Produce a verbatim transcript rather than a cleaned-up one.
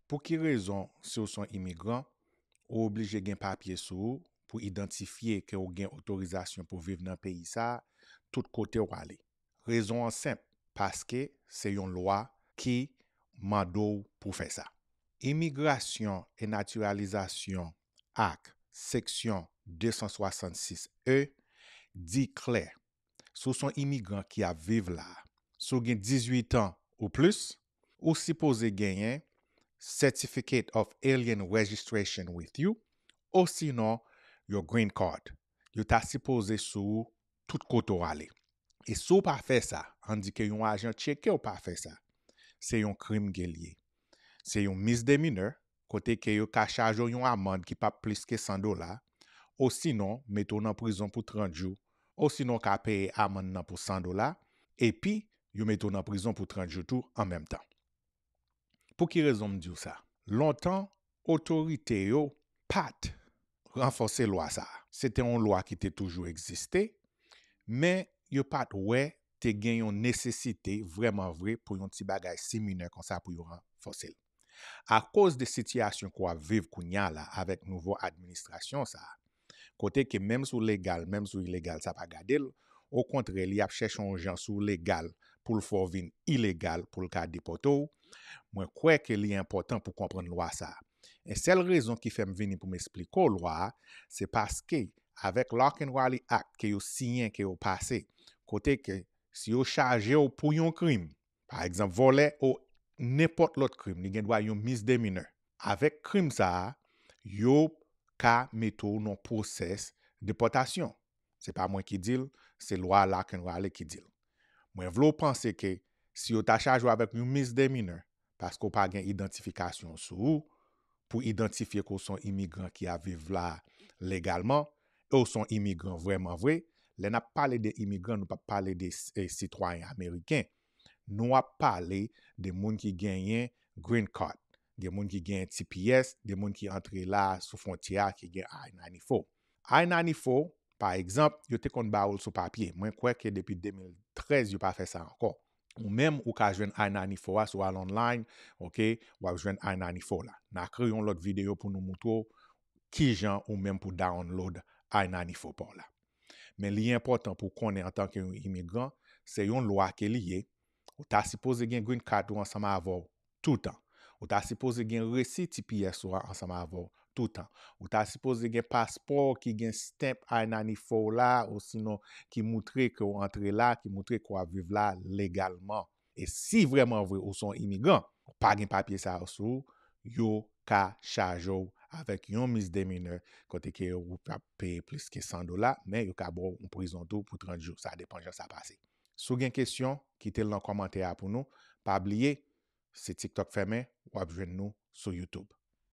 Pou ki rezon, si w se yon imigran, ou oblije gen papye sou ou pou idantifye ke w gen otorizasyon pou viv nan peyi sa a, tout kote w ale? Rezon an senp, paske se yon lwa ki mande w pou fè sa. Imigrasyon e Natiralizasyon Act, seksyon de san swasannsis E, di klè, si w se yon imigran ki ap viv la, si w gen dizuit an ou plis, ou sipoze genyen Certificate of Alien Registration with you, osinon your green card. Yo ta sipoze sou ou tout kote w ale. E si w pa fè sa, ann di ke yon ajan tcheke w pa fè sa, se yon krim ke l ye. Se yon misdemeanor, kote ke yo ka chaje w yon amann ki p ap plis ke san dola, osinon mete w nan prizon pou trant jou, osinon w ka peye amann nan pou san dola, epi yo mete w nan prizon pou trant jou tou an menm tan. Pou ki rezon m di w sa? Lontan, otorite yo pa t ranfòse lwa sa a. Se te yon lwa ki te toujou egziste, men yo pa t wè te gen yon nesesite vrèman vre pou yon ti bagay si minè konsa pou yo ranfòse l. Akoz de sitiyasyon ke w ap viv kounye a la avèk nouvo administrasyon sa a, kote ke menm si w legal, menm si w ilegal, sa pa gade l, okontrè, li ap chèche yon jan si w legal pou l fè w vin ilegal pou l ka depòte w, mwen kwè ke li enpòtan pou konprann lwa sa a. E sèl rezon ki fè m vini pou m esplike w lwa a, se paske avèk Larkin-Riley Act ke yo siyen, ke yo pase, kote ke si yo chaje w pou yon krim, pa egzanp, vòlè ou nenpòt lòt krim, li gen dwa yon misdemeanor. Avèk krim sa a, yo ka mete w nan pwosès depòtasyon. Se pa mwen ki di l, se lwa Larkin-Riley ki di l. Mwen vle w panse ke si yo ta chaje w avèk yon misdemeanor, paske w pa gen idantifikasyon sou ou, pou idantifye ke w se yon imigran ki ap viv la legalman, e w se yon imigran vrèman vre, lè n ap pale de imigran, nou p ap pale de, eh, sitwayen ameriken. Nou ap pale de moun ki genyen green card, de moun ki genyen T P S, de moun ki antre la sou fwontyè a, ki gen I ninety-four. I ninety-four, pa egzanp, yo te konn ba w l sou papye. Mwen kwè ke depi de mil trèz, yo pa fè sa ankò. Ou menm, ou ka jwenn I ninety-four a si w al online, ok, w ap jwenn I ninety-four la. N a kreye yon lòt videyo pou nou moutre w kijan ou menm pou download I ninety-four pa w la. Men li enpòtan pou w konnen antanke yon imigran, se yon lwa ke li ye. Ou ta sipoze gen green card ou ansanm avè w toutan. Ou ta sipoze gen resi T P S ou a ansanm avè w toutan. Ou ta sipoze gen paspò ki gen stamp I ninety-four la, osinon ki moutre ke w antre la, ki moutre ke w ap viv la legalman. E si vrèman vre ou se yon imigran, ou pa gen papye sa yo sou ou, yo ka chaje w avèk yon misdemeanor, kote ke ou pa peye plis ke san dola, men yo ka ba w yon prizon tou pou trant jou. Sa depann jan sa pase. Si w gen kesyon, kite l nan kòmantè a pou nou. Pa bliye, se TikTok fèmen, w ap jwenn nou sou YouTube.